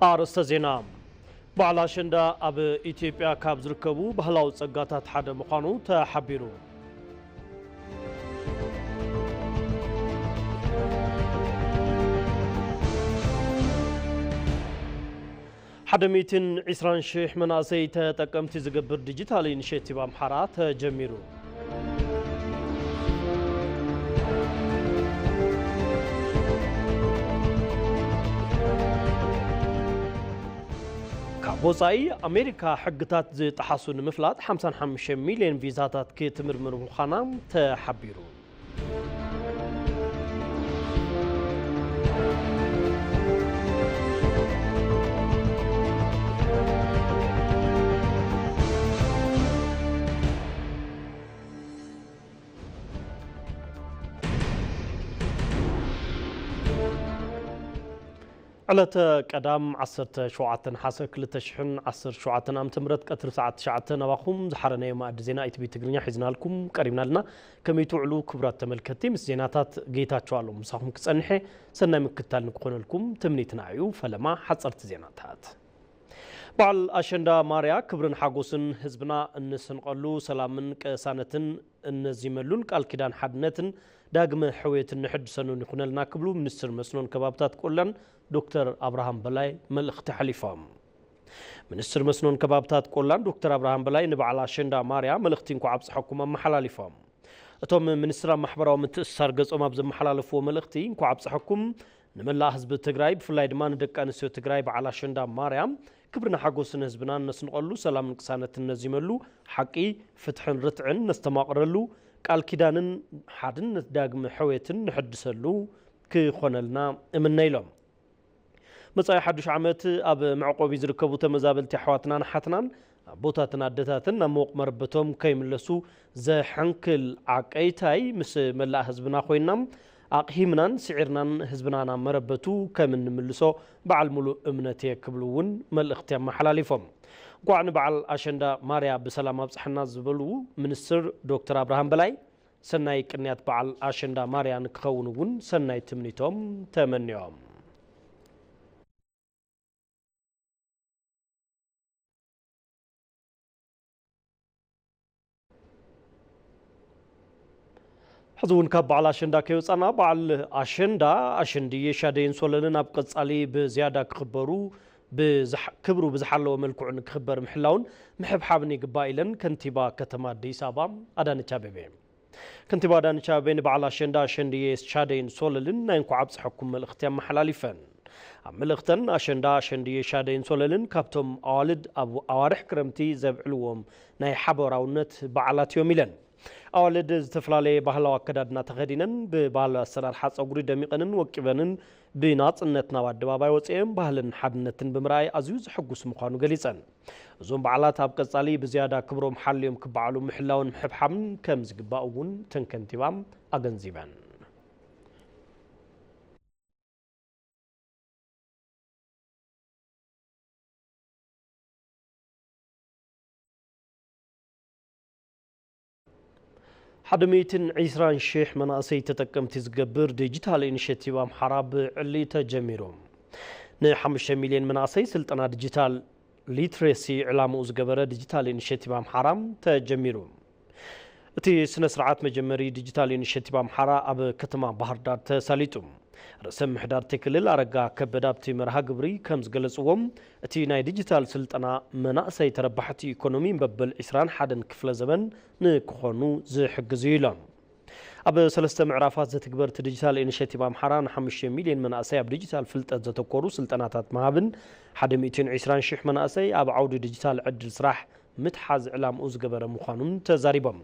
ኣርእስተ ዜና። በዓል ኣሸንዳ ኣብ ኢትዮጵያ ካብ ዝርከቡ ባህላዊ ጸጋታት ሓደ ምዃኑ ተሓቢሩ። ሓደ ሚእትን ዕስራን ሽሕ መናእሰይ ተጠቀምቲ ዝገብር ዲጂታል ኢኒሼቲቭ ኣምሓራ ተጀሚሩ። ካብ ወጻኢ ኣሜሪካ ሕግታት ዝጠሓሱ ንምፍላጥ ሓምሳን ሓሙሽተ ሚልዮን ቪዛታት ክትምርምር ምዃና ተሓቢሩ። ዕለተ ቀዳም ዓሰርተ ሸውዓተ ነሓሰ ክልተ ሽሕን ዓሰርተ ሸውዓተን ዓመተ ምህረት ቀትሪ ሰዓት ትሽዓተ ናባኹም ዝሓረናዮ መኣዲ ዜና ኢቲቪ ትግርኛ ሒዝናልኩም ቀሪብና ኣለና። ከመይ ትውዕሉ ክቡራት ተመልከትቲ? ምስ ዜናታት ጌታቸው ኣለሙ ምሳኹም ክጸንሐ ሰናይ ምክትታል ንክኾነልኩም ትምኒትና እዩ። ፈለማ ሓጸርቲ ዜናታት። በዓል ኣሸንዳ ማርያ ክብርን ሓጎስን ህዝብና እንስንቐሉ፣ ሰላምን ቅሳነትን እነዚመሉን ቃል ኪዳን ሓድነትን ዳግመ ሕውየትን ንሕድሰሉን ይኹነልና ክብሉ ሚኒስትር መስኖን ከባብታት ቆላን ዶክተር ኣብርሃም በላይ መልእኽቲ ሓሊፎም። ሚኒስትር መስኖን ከባብታት ቆላን ዶክተር ኣብርሃም በላይ ንበዓል ኣሸንዳ ማርያ መልእኽቲ እንኳዕ ኣብፀሐኩም ኣመሓላሊፎም። እቶም ሚኒስትር ኣብ ማሕበራዊ ምትእስሳር ገጾም ኣብ ዘመሓላለፍዎ መልእኽቲ፣ እንኳዕ ኣብፀሐኩም ንመላእ ህዝቢ ትግራይ፣ ብፍላይ ድማ ንደቂ ኣንስትዮ ትግራይ በዓል ኣሸንዳ ማርያም ክብርን ሓጎስን ህዝብና እነስንቐሉ፣ ሰላምን ቅሳነትን እነዚመሉ፣ ሓቂ፣ ፍትሕን ርትዕን ነስተማቕረሉ፣ ቃል ኪዳንን ሓድነት ዳግመ ሕውየትን ንሕድሰሉ ክኾነልና እምነ ኢሎም። መጻኢ ሓዱሽ ዓመት ኣብ መዕቆቢ ዝርከቡ ተመዛበልቲ ኣሕዋትናን ኣሓትናን ኣቦታትን ኣደታትን ናብ መወቕ መረበቶም ከይምለሱ ዘሐንክል ዓቀይታይ ምስ መላእ ህዝብና ኮይና ኣቕሂምናን ስዒርናን ህዝብና ናብ መረበቱ ከም እንምልሶ በዓል ሙሉእ እምነት እየ ክብሉ እውን መልእኽቲ ኣመሓላሊፎም። እንኳዕ ንበዓል ኣሸንዳ ማርያ ብሰላም ኣብፅሐና ዝበሉ ሚኒስትር ዶክተር ኣብርሃም በላይ፣ ሰናይ ቅንያት በዓል ኣሸንዳ ማርያ ንክኸውን እውን ሰናይ ትምኒቶም ተመንዮም። ሕዚ እውን ካብ በዓል ኣሸንዳ ከይወፃና፣ በዓል ኣሸንዳ፣ ኣሸንድዬ፣ ሻደይን ሶለልን ኣብ ቀፃሊ ብዝያዳ ክኽበሩ፣ ብዝሕ-፣ ክብሩ ብዝሓለወ መልክዑ ንክኽበር ምሕላውን ምሕብሓብን ይግባእ ኢለን ከንቲባ ከተማ ኣዲስ ኣበባ ኣዳነች ኣቤቤ። ከንቲባ ኣዳነች ኣቤቤ ንበዓል ኣሸንዳ፣ ኣሸንድዬ፣ ሻደይን ሶለልን ናይ እንኳዕ ኣብፀሐኩም መልእኽቲ ኣመሓላሊፈን። ኣብ መልእኽተን፣ ኣሸንዳ፣ ኣሸንድዬ፣ ሻደይን ሶለልን ካብቶም ኣዋልድ ኣብ ኣዋርሕ ክረምቲ ዘብዕልዎም ናይ ሓበራውነት በዓላት እዮም ኢለን። ኣዋልድ ዝተፈላለየ ባህላዊ ኣከዳድና ተኸዲነን ብባህላዊ ኣሰራርሓ ፀጉሪ ደሚቐንን ወቂበንን ብናፅነት ናብ ኣደባባይ ወፂኤን ባህልን ሓድነትን ብምርኣይ ኣዝዩ ዘሐጉስ ምዃኑ ገሊፀን። እዞም በዓላት ኣብ ቀፃሊ ብዝያዳ ክብሮም ሓልዮም ክበዓሉ ምሕላውን ምሕብሓብን ከም ዝግባእ እውን እተን ከንቲባ ኣገንዚበን። ሓደ ሚእትን ዕስራን ሽሕ መናእሰይ ተጠቀምቲ ዝገብር ዲጂታል ኢኒሼቲቭ ኣምሓራ ብዕሊ ተጀሚሩ። ንሓሙሽተ ሚልዮን መናእሰይ ስልጠና ዲጂታል ሊትሬሲ ዕላምኡ ዝገበረ ዲጂታል ኢኒሼቲቭ ኣምሓራ ተጀሚሩ። እቲ ስነ ስርዓት መጀመሪ ዲጂታል ኢኒሼቲቭ ኣምሓራ ኣብ ከተማ ባህር ዳር ተሳሊጡ። ርእሰ ምምሕዳር እቲ ክልል ኣረጋ ከበደ ኣብቲ መርሃ ግብሪ ከም ዝገለፅዎም፣ እቲ ናይ ዲጂታል ስልጠና መናእሰይ ተረባሕቲ ኢኮኖሚ መበል ዕስራን ሓደን ክፍለ ዘበን ንክኾኑ ዝሕግዝ እዩ ኢሎም። ኣብ ሰለስተ ምዕራፋት ዘትግበር እቲ ዲጂታል ኢኒሼቲቭ ኣምሓራ ንሓሙሽተ ሚልዮን መናእሰይ ኣብ ዲጂታል ፍልጠት ዘተኮሩ ስልጠናታት ምሃብን ሓደ ሚእትን ዕስራን ሽሕ መናእሰይ ኣብ ዓውዲ ዲጂታል ዕድል ስራሕ ምትሓዝ ዕላምኡ ዝገበረ ምዃኑን ተዛሪቦም።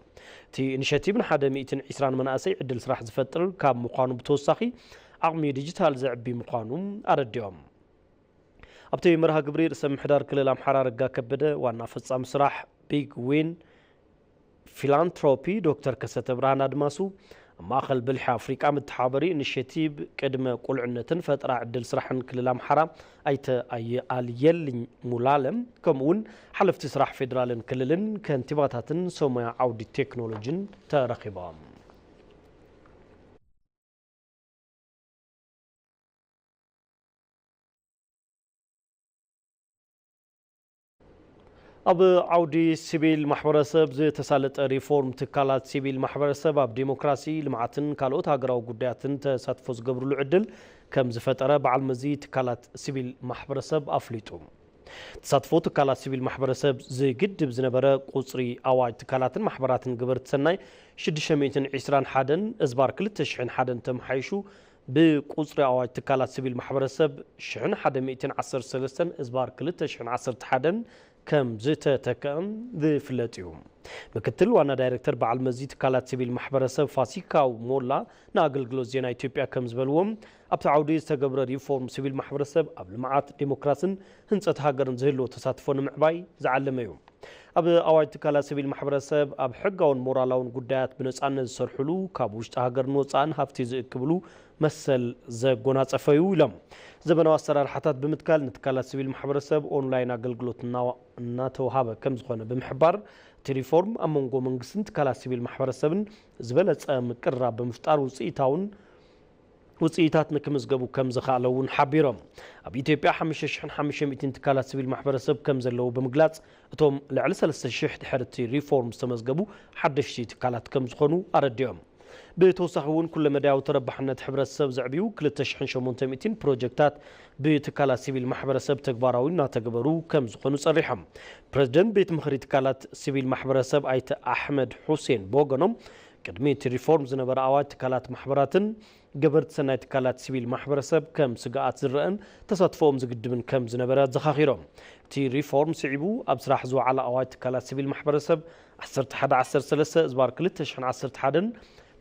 እቲ ኢኒሼቲቭ ንሓደ ሚእትን ዕስራን መናእሰይ ዕድል ስራሕ ዝፈጥር ካብ ምዃኑ ብተወሳኺ ዓቕሚ ዲጂታል ዘዕቢ ምዃኑ ኣረዲኦም። ኣብቲ መርሃ ግብሪ ርእሰ ምምሕዳር ክልል ኣምሓራ ኣረጋ ከበደ፣ ዋና ፈጻሚ ስራሕ ቢግ ዊን ፊላንትሮፒ ዶክተር ከሰተ ብርሃን ኣድማሱ፣ ኣብ ማእኸል ብልሒ ኣፍሪቃ መተሓባበሪ ኢኒሼቲቭ ቅድመ ቁልዕነትን ፈጠራ ዕድል ስራሕን ክልል ኣምሓራ ኣይተ ኣየ-፣ ኣልየልኝ ሙላለም፣ ከምኡ እውን ሓለፍቲ ስራሕ ፌዴራልን ክልልን ከንቲባታትን ሰብ ሞያ ዓውዲ ቴክኖሎጂን ተረኺቦም። ኣብ ዓውዲ ሲቪል ማሕበረሰብ ዝተሳለጠ ሪፎርም ትካላት ሲቪል ማሕበረሰብ ኣብ ዲሞክራሲ፣ ልምዓትን ካልኦት ሃገራዊ ጉዳያትን ተሳትፎ ዝገብርሉ ዕድል ከም ዝፈጠረ በዓል መዚ ትካላት ሲቪል ማሕበረሰብ ኣፍሊጡ። ተሳትፎ ትካላት ሲቪል ማሕበረሰብ ዝግድብ ዝነበረ ቁፅሪ ኣዋጅ ትካላትን ማሕበራትን ገበርቲ ሰናይ ሽዱሽተ ሚእትን ዕስራን ሓደን እዝባር ክልተ ሽሕን ሓደን ተመሓይሹ ብቁፅሪ ኣዋጅ ትካላት ሲቪል ማሕበረሰብ ሽሕን ሓደ ሚእትን ዓሰርተ ሰለስተን እዝባር ክልተ ሽሕን ዓሰርተ ሓደን ከም ዝተተክአን ዝፍለጥ እዩ። ምክትል ዋና ዳይሬክተር በዓል መዚ ትካላት ሲቪል ማሕበረሰብ ፋሲካው ሞላ ንኣገልግሎት ዜና ኢትዮጵያ ከም ዝበልዎም፣ ኣብቲ ዓውዲ ዝተገብረ ሪፎርም ሲቪል ማሕበረሰብ ኣብ ልምዓት፣ ዴሞክራስን ህንፀት ሃገርን ዝህልዎ ተሳትፎ ንምዕባይ ዝዓለመ እዩ። ኣብ ኣዋጅ ትካላት ሲቪል ማሕበረሰብ ኣብ ሕጋውን ሞራላውን ጉዳያት ብነፃነት ዝሰርሕሉ፣ ካብ ውሽጢ ሃገርን ወፃእን ሃፍቲ ዝእክብሉ መሰል ዘጎናፀፈ እዩ ኢሎም። ዘበናዊ ኣሰራርሓታት ብምትካል ንትካላት ሲቪል ማሕበረሰብ ኦንላይን ኣገልግሎት እናዋ- እናተውሃበ ከም ዝኾነ ብምሕባር፣ እቲ ሪፎርም ኣብ መንጎ መንግስትን ትካላት ሲቪል ማሕበረሰብን ዝበለፀ ምቅርራብ ብምፍጣር ውፅኢታውን ውፅኢታት ንክምዝገቡ ከም ዝኸኣለ እውን ሓቢሮም። ኣብ ኢትዮጵያ ሓሙሽተ ሽሕን ሓሙሽተ ሚእትን ትካላት ሲቪል ማሕበረሰብ ከም ዘለዉ ብምግላፅ፣ እቶም ልዕሊ ሰለስተ ሽሕ ድሕሪ እቲ ሪፎርም ዝተመዝገቡ ሓደሽቲ ትካላት ከም ዝኾኑ ኣረዲኦም። ብተወሳኺ እውን ኩለመዳያዊ ተረባሕነት ሕብረተሰብ ዘዕብዩ ክልተ ሽሕን ሸሞንተ ሚእትን ፕሮጀክታት ብትካላት ሲቪል ማሕበረሰብ ተግባራዊ እናተገበሩ ከም ዝኾኑ ጸሪሖም። ፕረዚደንት ቤት ምኽሪ ትካላት ሲቪል ማሕበረሰብ ኣይተ ኣሕመድ ሑሴን ብወገኖም፣ ቅድሚ እቲ ሪፎርም ዝነበረ ኣዋጅ ትካላት ማሕበራትን ገበርቲ ሰናይ ትካላት ሲቪል ማሕበረሰብ ከም ስግኣት ዝረአን ተሳትፎኦም ዝግድብን ከም ዝነበረ ኣዘኻኺሮም። እቲ ሪፎርም ስዒቡ ኣብ ስራሕ ዝወዓለ ኣዋጅ ትካላት ሲቪል ማሕበረሰብ ዓሰርተ ሓደ ዓሰርተ ሰለስተ እዝባር ክልተ ሽሕን ዓሰርተ ሓደን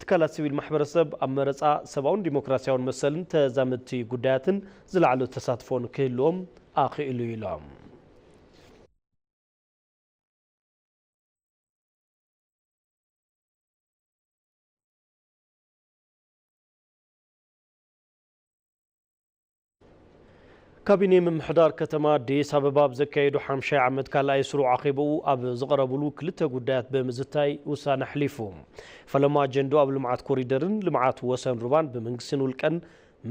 ትካላት ሲቪል ማሕበረሰብ ኣብ መረፃ ሰብኣውን ዲሞክራሲያውን መሰልን ተዛመድቲ ጉዳያትን ዝለዓለ ተሳትፎ ንክህልዎም ኣኽኢሉ ኢሎም። ካቢኔ ምምሕዳር ከተማ ኣዲስ ኣበባ ኣብ ዘካየዶ ሓምሻይ ዓመት ካልኣይ ስሩዕ ኣኼባኡ ኣብ ዝቐረብሉ ክልተ ጉዳያት ብምዝታይ ውሳነ ኣሕሊፉ። ፈለማ ኣጀንድኡ ኣብ ልምዓት ኮሪደርን ልምዓት ወሰን ሩባን ብመንግስትን ውልቀን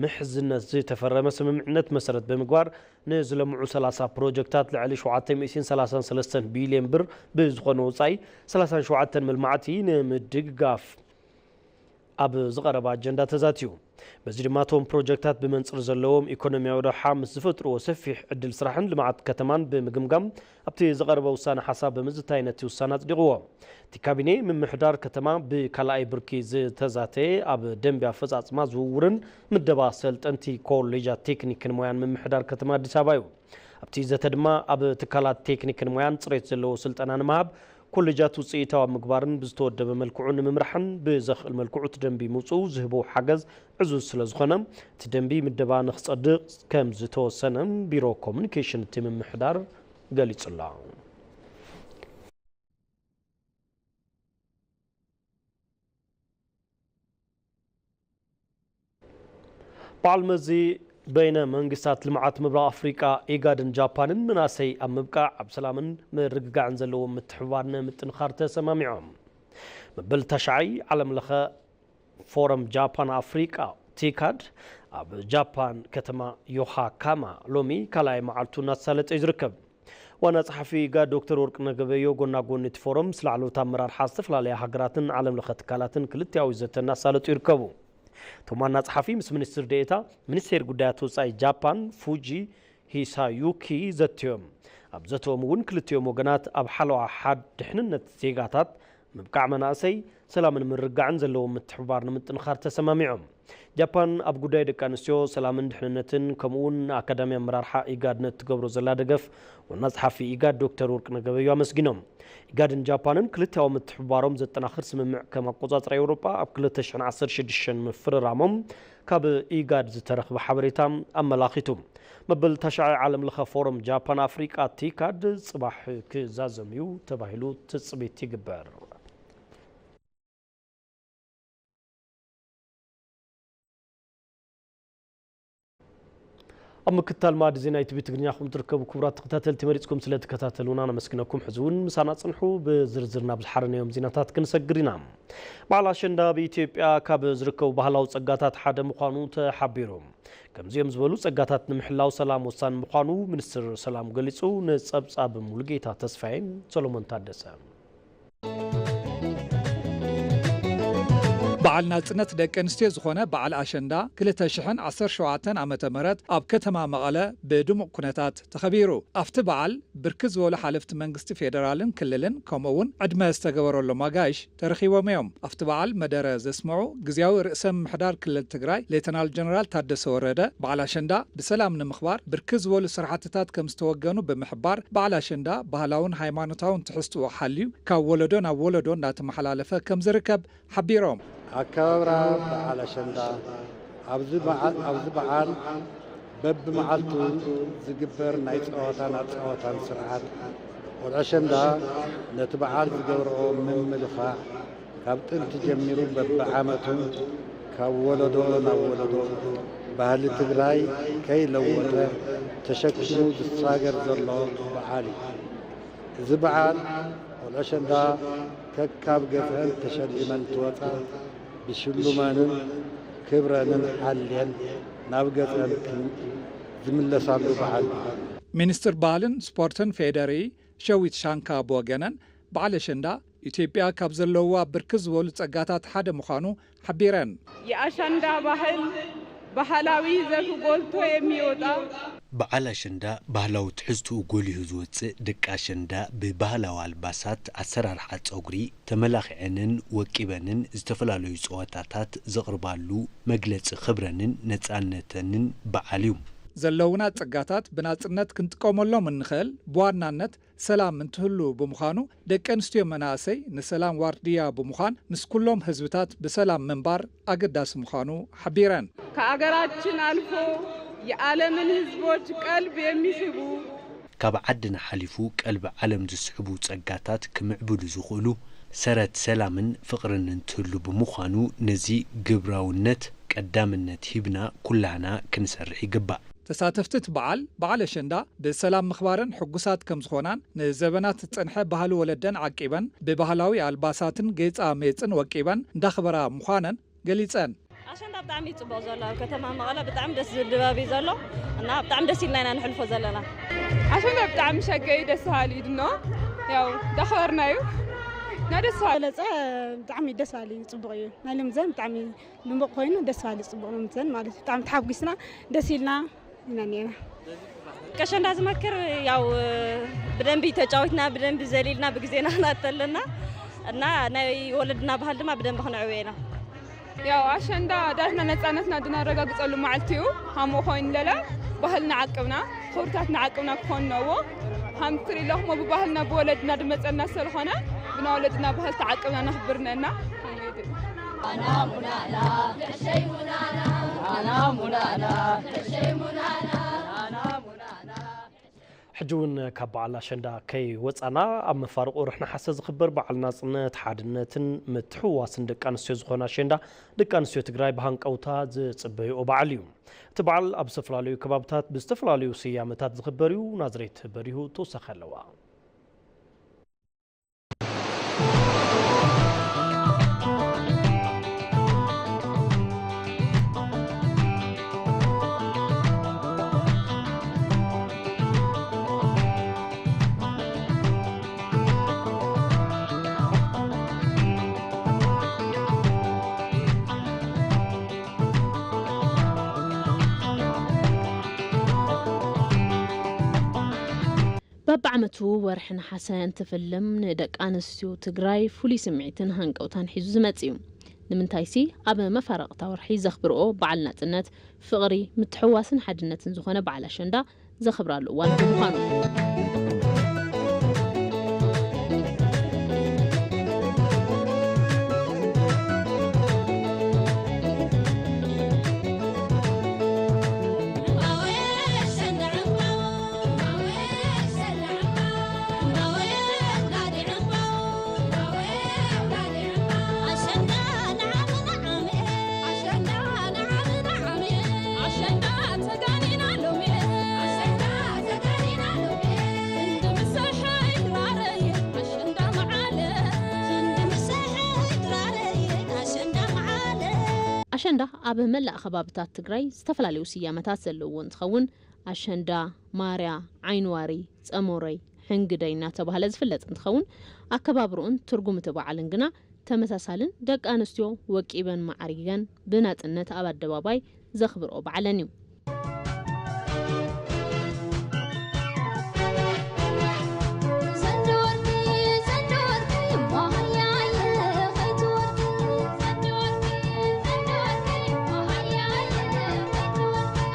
ምሕዝነት ዝተፈረመ ስምምዕነት መሰረት ብምግባር ንዝለምዑ ሰላሳ ፕሮጀክታት ልዕሊ ሸውዓተ ሚእትን ሰላሳን ሰለስተን ቢልዮን ብር ብዝኾነ ወፃኢ ሰላሳን ሸውዓተን መልማዕቲ ንምድግጋፍ ኣብ ዝቐረበ ኣጀንዳ ተዛትዩ። በዚ ድማ እቶም ፕሮጀክታት ብመንፅር ዘለዎም ኢኮኖሚያዊ ረብሓ ምስ ዝፈጥርዎ ሰፊሕ ዕድል ስራሕን ልምዓት ከተማን ብምግምጋም ኣብቲ ዝቐረበ ውሳነ ሓሳብ ብምዝታይ ነቲ ውሳነ ኣፅዲቕዎ። እቲ ካቢኔ ምምሕዳር ከተማ ብካልኣይ ብርኪ ዝተዛተየ ኣብ ደንቢ ኣፈፃፅማ ዝውውርን ምደባ ሰልጠንቲ ኮሌጃት ቴክኒክን ሞያን ምምሕዳር ከተማ ኣዲስ ኣበባ እዩ። ኣብቲ ዘተ ድማ ኣብ ትካላት ቴክኒክን ሞያን ፅሬት ዘለዎ ስልጠና ንምሃብ፣ ኮሌጃት ውፅኢታዊ ኣብ ምግባርን ብዝተወደበ መልክዑ ንምምራሕን ብዘኽእል መልክዑ እቲ ደንቢ ምውፅኡ ዝህቦ ሓገዝ ዕዙዝ ስለ ዝኾነ፣ እቲ ደንቢ ምደባ ንክፀድቕ ከም ዝተወሰነ ቢሮ ኮሙኒኬሽን እቲ ምምሕዳር ገሊጹ ኣሎ። በዓል መዚ በይነ መንግስታት ልምዓት ምብራቕ ኣፍሪቃ፣ ኢጋድን ጃፓንን መናእሰይ ኣብ ምብቃዕ፣ ኣብ ሰላምን ምርግጋዕን ዘለዎም ምትሕብባር ንምጥንኻር ተሰማሚዖም። መበል ታሽዓይ ዓለም ለኸ ፎረም ጃፓን ኣፍሪቃ፣ ቲካድ፣ ኣብ ጃፓን ከተማ ዮሃካማ ሎሚ ካልኣይ መዓልቱ እናተሳለጠ እዩ ዝርከብ። ዋና ጸሓፊ ኢጋድ ዶክተር ወርቅነህ ገበዮ፣ ጎና ጎኒ እቲ ፎረም፣ ምስ ላዕለዎት ኣመራርሓ ዝተፈላለያ ሃገራትን ዓለም ለኸ ትካላትን ክልቲኣዊ ዘተ እናሳለጡ ይርከቡ። እቶም ዋና ጸሓፊ ምስ ሚኒስትር ዴኤታ ሚኒስቴር ጉዳያት ወጻኢ ጃፓን ፉጂ ሂሳዩኪ ዘትዮም። ኣብ ዘተኦም እውን ክልቲኦም ወገናት ኣብ ሓለዋ ሓድ ድሕንነት ዜጋታት፣ ምብቃዕ መናእሰይ፣ ሰላምን ምርግጋዕን ዘለዎም ምትሕብባር ንምጥንኻር ተሰማሚዖም። ጃፓን ኣብ ጉዳይ ደቂ ኣንስትዮ፣ ሰላምን ድሕንነትን ከምኡውን ንኣካዳሚ ኣመራርሓ ኢጋድ ነቲ ትገብሮ ዘላ ደገፍ ዋና ጸሓፊ ኢጋድ ዶክተር ወርቅነህ ገበዮ ኣመስጊኖም። ኢጋድን ጃፓንን ክልቲኣዊ ምትሕብባሮም ዘጠናኽር ስምምዕ ከም ኣቆጻጽራ ኤውሮጳ ኣብ ክልተ ሽሕን ዓሰርተ ሽዱሽተን ምፍርራሞም ካብ ኢጋድ ዝተረኽበ ሓበሬታ ኣመላኺቱ። መበል ታሽዓይ ዓለም ለኸ ፎረም ጃፓን ኣፍሪቃ ቲካድ ጽባሕ ክዛዘም እዩ ተባሂሉ ትጽቢት ይግበር። ኣብ ምክትታል ማዕዲ ዜና ኢቲቪ ትግርኛ ኹም ትርከቡ ክቡራት ተኸታተልቲ፣ መሪጽኩም ስለ ትከታተሉና ነመስግነኩም። ሕዚ እውን ምሳና ጽንሑ። ብዝርዝር ናብ ዝሓረናዮም ዜናታት ክንሰግር ኢና። በዓል ኣሸንዳ ኣብ ኢትዮጵያ ካብ ዝርከቡ ባህላዊ ጸጋታት ሓደ ምዃኑ ተሓቢሩ። ከምዚኦም ዝበሉ ጸጋታት ንምሕላው ሰላም ወሳኒ ምዃኑ ሚኒስትር ሰላም ገሊጹ። ንጸብጻብ ሙሉጌታ ተስፋዬ፣ ሰሎሞን ታደሰ። በዓል ናጽነት ደቂ ኣንስትዮ ዝኾነ በዓል ኣሸንዳ ክልተ ሽሕን ዓሰርተ ሸውዓተን ዓመተ ምህረት ኣብ ከተማ መቐለ ብድሙቕ ኩነታት ተኸቢሩ። ኣብቲ በዓል ብርክት ዝበሉ ሓለፍቲ መንግስቲ ፌደራልን ክልልን ከምኡ እውን ዕድመ ዝተገበረሎም ኣጋይሽ ተረኺቦም እዮም። ኣብቲ በዓል መደረ ዘስምዑ ግዝያዊ ርእሰ ምምሕዳር ክልል ትግራይ ሌተናል ጀነራል ታደሰ ወረደ፣ በዓል ኣሸንዳ ብሰላም ንምኽባር ብርክት ዝበሉ ስራሕትታት ከም ዝተወገኑ ብምሕባር፣ በዓል ኣሸንዳ ባህላውን ሃይማኖታውን ትሕዝትኡ ሓልዩ ካብ ወለዶ ናብ ወለዶ እንዳተመሓላለፈ ከም ዝርከብ ሓቢሮም። ኣከባብራ በዓል ኣሸንዳ ኣብዚ በዓ-፣ ኣብዚ በዓል በብመዓልቱ ዝግበር ናይ ጸወታን ኣጻወታን ስርዓት ቆልዑ ኣሸንዳ ነቲ በዓል ዝገብርኦ ምምልኻዕ ካብ ጥንቲ ጀሚሩ በብዓመቱ ካብ ወለዶ ናብ ወለዶ ባህሊ ትግራይ ከይለወጠ ተሸኪሙ ዝሳገር ዘሎ በዓል እዩ። እዚ በዓል ቆልዑ ኣሸንዳ ከካብ ገዝአን ተሸሊመን እንትወፃ ብሽሉመንን ክብረንን ሓልየን ናብ ገዝአን ክን-፣ ዝምለሳሉ በዓል እዩ። ሚኒስትር ባህልን ስፖርትን ፌዴሪ ሸዊት ሻንካ ብወገነን፣ በዓል ኣሸንዳ ኢትዮጵያ ካብ ዘለውዋ ብርክት ዝበሉ ጸጋታት ሓደ ምዃኑ ሓቢረን። የኣሸንዳ ባህል ባህላዊ ይዘቱ ጎልቶ የሚወጣ። በዓል ኣሸንዳ ባህላዊ ትሕዝትኡ ጎሊሁ ዝወጽእ፣ ደቂ ኣሸንዳ ብባህላዊ ኣልባሳት፣ ኣሰራርሓ ጸጉሪ ተመላኺዐንን ወቂበንን ዝተፈላለዩ ጸወታታት ዘቕርባሉ መግለጺ ክብረንን ነጻነተንን በዓል እዩ። ዘለውና ጸጋታት ብናጽነት ክንጥቀመሎም እንኽእል ብዋናነት ሰላም እንትህሉ ብምዃኑ፣ ደቂ ኣንስትዮ መናእሰይ ንሰላም ዋርድያ ብምዃን ምስ ኩሎም ህዝብታት ብሰላም ምንባር ኣገዳሲ ምዃኑ ሓቢረን። ከአገራችን አልፎ የዓለምን ህዝቦች ቀልብ የሚስቡ ካብ ዓድና ሓሊፉ ቀልቢ ዓለም ዝስሕቡ ጸጋታት ክምዕብሉ ዝኽእሉ ሰረት ሰላምን ፍቕርን እንትህሉ ብምዃኑ፣ ነዚ ግብራውነት ቀዳምነት ሂብና ኩላህና ክንሰርሕ ይግባእ። ተሳተፍቲ እቲ በዓል፣ በዓል ኣሸንዳ ብሰላም ምኽባረን ሕጉሳት ከም ዝኾናን፣ ንዘበናት ዝጸንሐ ባህሊ ወለደን ዓቂበን፣ ብባህላዊ ኣልባሳትን ጌጻ ሜጽን ወቂበን እንዳኽበራ ምዃነን ገሊጸን። ኣሸንዳ ብጣዕሚ እዩ ጽቡቕ ዘሎ። ኣብ ከተማ መቐለ ብጣዕሚ ደስ ዝብል ድባብ እዩ ዘሎ እና ብጣዕሚ ደስ ኢልና ኢና ንሕልፎ ዘለና። ኣሸንዳ ብጣዕሚ ሸገ እዩ፣ ደስ በሃሊ እዩ ድኖ። ያው እንዳኽበርና እዩ እና ደስ በሃሊ። በለጸ ብጣዕሚ ደስ በሃሊ እዩ፣ ጽቡቕ እዩ። ናይ ሎምዘን ብጣዕሚ ድሙቕ ኮይኑ ደስ በሃሊ ጽቡቕ ሎምዘን ማለት እዩ። ብጣዕሚ ተሓጒስና ደስ ኢልና ኢና እኒኤና። ቀሸንዳ ዝመክር ያው ብደንቢ ተጫዊትና ብደንቢ ዘሊልና ብግዜና ክነእተለና እና ናይ ወለድና ባህል ድማ ብደንቢ ክነዕብዮ ኢና። ያው ኣሸንዳ ዳትና ነጻነትና ድናረጋግጸሉ መዓልቲ እዩ። ሃምኡ ኮይኑ ለለ ባህልና ዓቅብና፣ ክብርታትና ዓቅብና ክኾን ነዎ። ሃም ትርኢ ኣለኹሞ ብባህልና ብወለድና ድመጸና ስለኾነ ብናይ ወለድና ባህል ተዓቅብና ነኽብር ነና። ሕጂ እውን ካብ በዓል ኣሸንዳ ከይወጻና፣ ኣብ መፋርቕ ወርሒ ነሓሰ ዝኽበር በዓል ናጽነት፣ ሓድነትን ምትሕውዋስን ደቂ ኣንስትዮ ዝኾነ ኣሸንዳ፣ ደቂ ኣንስትዮ ትግራይ ብሃንቀውታ ዝጽበይኦ በዓል እዩ። እቲ በዓል ኣብ ዝተፈላለዩ ከባብታት ብዝተፈላለዩ ስያመታት ዝኽበር እዩ። ናዝሬት በሪሁ ተወሳኺ ኣለዋ። በብዓመቱ ወርሒ ነሓሰ እንትፍልም ንደቂ ኣንስትዮ ትግራይ ፍሉይ ስምዒትን ሃንቀውታን ሒዙ ዝመጽእ እዩ። ንምንታይሲ ኣብ መፋረቕታ ወርሒ ዘኽብርኦ በዓል ናጽነት፣ ፍቕሪ፣ ምትሕውዋስን ሓድነትን ዝኾነ በዓል ኣሸንዳ ዘኽብራሉ እዋን ብምዃኑ። ኣሸንዳ ኣብ መላእ ከባብታት ትግራይ ዝተፈላለዩ ስያመታት ዘለዎ እንትኸውን፣ ኣሸንዳ፣ ማርያ፣ ዓይንዋሪ፣ ጸሞረይ፣ ሕንግደይ እናተባህለ ዝፍለጥ እንትኸውን፣ ኣከባብርኡን ትርጉም እቲ በዓልን ግና ተመሳሳልን፣ ደቂ ኣንስትዮ ወቂበን ማዕሪገን ብናጽነት ኣብ ኣደባባይ ዘኽብርኦ በዓለን እዩ።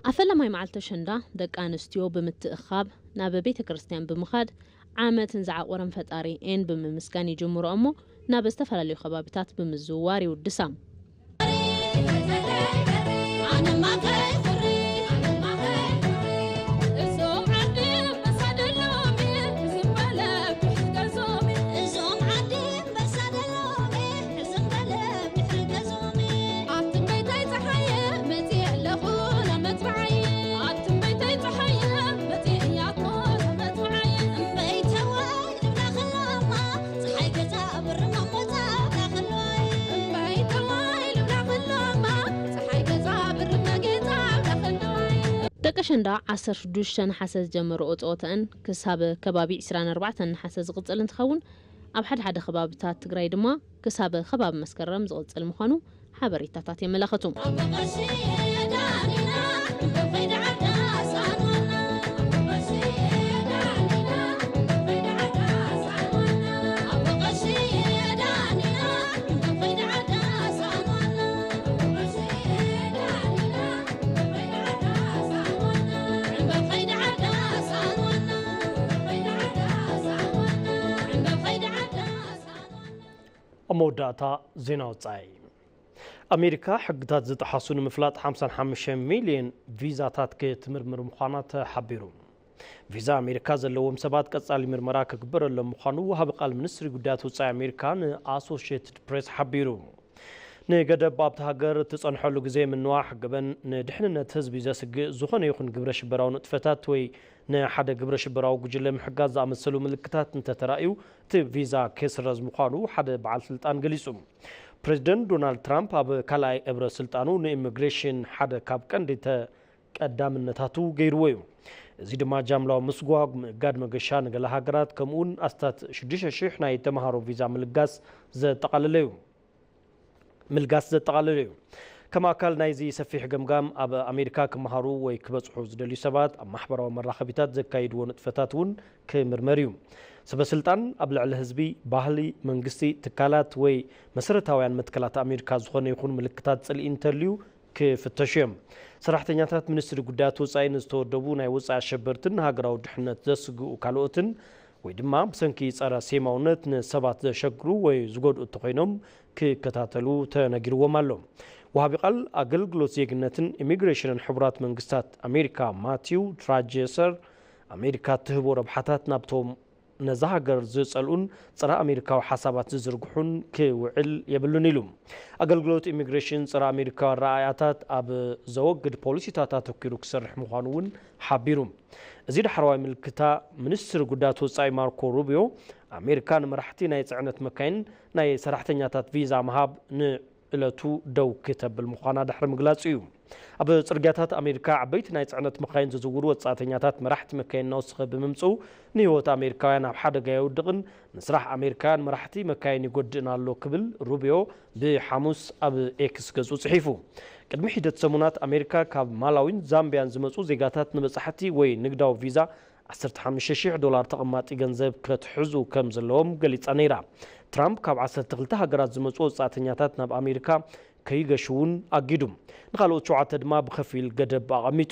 ኣብ ፈለማይ መዓልቲ ኣሸንዳ፣ ደቂ ኣንስትዮ ብምትእኻብ ናብ ቤተ ክርስቲያን ብምኻድ፣ ዓመትን ዝዓቖረን ፈጣሪ ኤን ብምምስጋን ይጅምሮ እሞ፣ ናብ ዝተፈላለዩ ከባቢታት ብምዝውዋር ይውድሳ። ደቂ ኣሸንዳ ዓሰርተ ሽዱሽተ ነሓሰ ዝጀመርኦ ጸወታኣን ክሳብ ከባቢ ዕስራን ኣርባዕተን ነሓሰ ዝቕጽል እንትኸውን፣ ኣብ ሓደ ሓደ ከባብታት ትግራይ ድማ ክሳብ ከባቢ መስከረም ዝቕጽል ምዃኑ ሓበሬታታት የመላኽቱ። ኣብ መወዳእታ ዜና ወጻኢ። ኣሜሪካ ሕግታት ዝጠሓሱ ንምፍላጥ ሓምሳን ሓሙሽተ ሚልዮን ቪዛታት ክትምርምር ምዃና ተሓቢሩ። ቪዛ ኣሜሪካ ዘለዎም ሰባት ቀጻሊ ምርመራ ክግበረሎም ምዃኑ ወሃቢ ቃል ሚኒስትሪ ጉዳያት ወጻኢ ኣሜሪካ ንኣሶሽየትድ ፕሬስ ሓቢሩ። ንገደብ ኣብታ ሃገር እትጸንሐሉ ግዜ ምንዋሕ፣ ገበን ንድሕንነት ህዝቢ ዘስግእ ዝኾነ ይኹን ግብረ ሽበራዊ ንጥፈታት ወይ ንሓደ ግብረ ሽበራዊ ጉጅለ ምሕጋዝ ዝኣመሰሉ ምልክታት እንተተራእዩ፣ እቲ ቪዛ ክስረዝ ምዃኑ ሓደ በዓል ስልጣን ገሊጹ። ፕሬዚደንት ዶናልድ ትራምፕ ኣብ ካልኣይ እብረ ስልጣኑ ንኢሚግሬሽን ሓደ ካብ ቀንዲ ተ-፣ ቀዳምነታቱ ገይርዎ እዩ። እዚ ድማ ጃምላዊ ምስጓግ፣ ምእጋድ መገሻ ንገለ ሃገራት፣ ከምኡውን ኣስታት ሽዱሽተ ሽሕ ናይ ተምሃሮ ቪዛ ምልጋስ ዘጠቓለለ እዩ። ምልጋስ ዘጠቓለለ እዩ። ከም ኣካል ናይዚ ሰፊሕ ገምጋም፣ ኣብ ኣሜሪካ ክመሃሩ ወይ ክበጽሑ ዝደልዩ ሰባት ኣብ ማሕበራዊ መራኸቢታት ዘካይድዎ ንጥፈታት እውን ክምርመር እዩ። ሰበ ስልጣን ኣብ ልዕሊ ህዝቢ፣ ባህሊ፣ መንግስቲ፣ ትካላት ወይ መሰረታውያን መትከላት ኣሜሪካ ዝኾነ ይኹን ምልክታት ጽልኢ እንተልዩ ክፍተሹ እዮም። ሰራሕተኛታት ሚኒስትሪ ጉዳያት ወጻኢ ንዝተወደቡ ናይ ወጻኢ ኣሸበርትን ንሃገራዊ ድሕነት ዘስግኡ ካልኦትን ወይ ድማ ብሰንኪ ጸረ ሴማውነት ንሰባት ዘሸግሩ ወይ ዝጎድኡ እንተኾይኖም ክከታተሉ ተነጊርዎም ኣሎ። ወሃቢ ቃል ኣገልግሎት ዜግነትን ኢሚግሬሽንን ሕቡራት መንግስታት ኣሜሪካ ማቲው ትራጀሰር፣ ኣሜሪካ እትህቦ ረብሓታት ናብቶም ነዛ ሃገር ዝጸልኡን ጸረ ኣሜሪካዊ ሓሳባት ዝዝርግሑን ክውዕል የብሉን ኢሉ። ኣገልግሎት ኢሚግሬሽን ጸረ ኣሜሪካዊ ኣረኣእያታት ኣብ ዘወግድ ፖሊሲታት ኣተኲሩ ክሰርሕ ምዃኑ እውን ሓቢሩ። እዚ ዳሕረዋይ ምልክታ፣ ሚኒስትሪ ጉዳያት ወጻኢ ማርኮ ሩቢዮ፣ ኣሜሪካ ንመራሕቲ ናይ ጽዕነት መካይን ናይ ሰራሕተኛታት ቪዛ ምሃብ ን ዕለቱ ደው ክተብል ምዃና ድሕሪ ምግላጹ እዩ። ኣብ ጽርግያታት ኣሜሪካ ዓበይቲ ናይ ጽዕነት መኻይን ዝዝውሩ ወጻእተኛታት መራሕቲ መካይን እናወሰኸ ብምምጽኡ፣ ንህይወት ኣሜሪካውያን ኣብ ሓደጋ የውድቕን ንስራሕ ኣሜሪካውያን መራሕቲ መካይን ይጎድእን ኣሎ ክብል ሩቢዮ ብሓሙስ ኣብ ኤክስ ገጹ ጽሒፉ። ቅድሚ ሒደት ሰሙናት ኣሜሪካ ካብ ማላዊን ዛምቢያን ዝመጹ ዜጋታት ንበጻሕቲ ወይ ንግዳዊ ቪዛ ዓሰርተ ሓሙሽተ ሽሕ ዶላር ተቐማጢ ገንዘብ ከትሕዙ ከም ዘለዎም ገሊጻ ነይራ። ትራምፕ ካብ ዓሰርተ ክልተ ሃገራት ዝመጹ ወጻእተኛታት ናብ ኣሜሪካ ከይገሹ እውን ኣጊዱ። ንኻልኦት ሸውዓተ ድማ ብኸፊል ገደብ ኣቐሚጡ።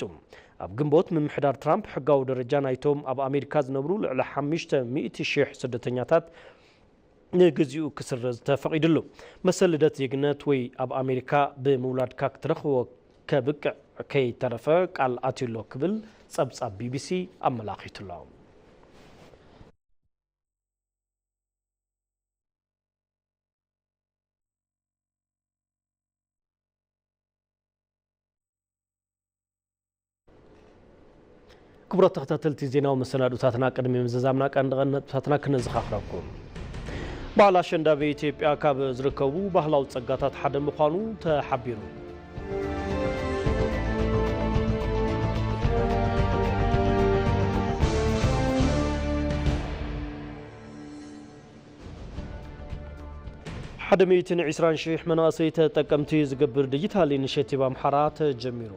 ኣብ ግንቦት፣ ምምሕዳር ትራምፕ ሕጋዊ ደረጃ ናይቶም ኣብ ኣሜሪካ ዝነብሩ ልዕሊ ሓሙሽተ ሚእቲ ሽሕ ስደተኛታት ንግዚኡ ክስረዝ ተፈቒዱሉ። መሰል ልደት ዜግነት ወይ ኣብ ኣሜሪካ ብምውላድካ ክትረኽቦ ከብቅዕ ከይተረፈ ቃል ኣትዩ ኣሎ ክብል ጸብጻብ ቢቢሲ ኣመላኺቱ ኣሎ። ክቡራት ተኸታተልቲ ዜናዊ መሰናዱታትና፣ ቅድሚ ምዝዛምና ቀንዲ ቀንዲ ነጥብታትና ክነዘኻኽረኩም። በዓል ኣሸንዳ ኣብ ኢትዮጵያ ካብ ዝርከቡ ባህላዊ ጸጋታት ሓደ ምዃኑ ተሓቢሩ። ሓደ ሚእትን ዕስራን ሺሕ መናእሰይ ተጠቀምቲ ዝገብር ዲጂታል ኢኒሼቲቭ ኣምሓራ ተጀሚሩ።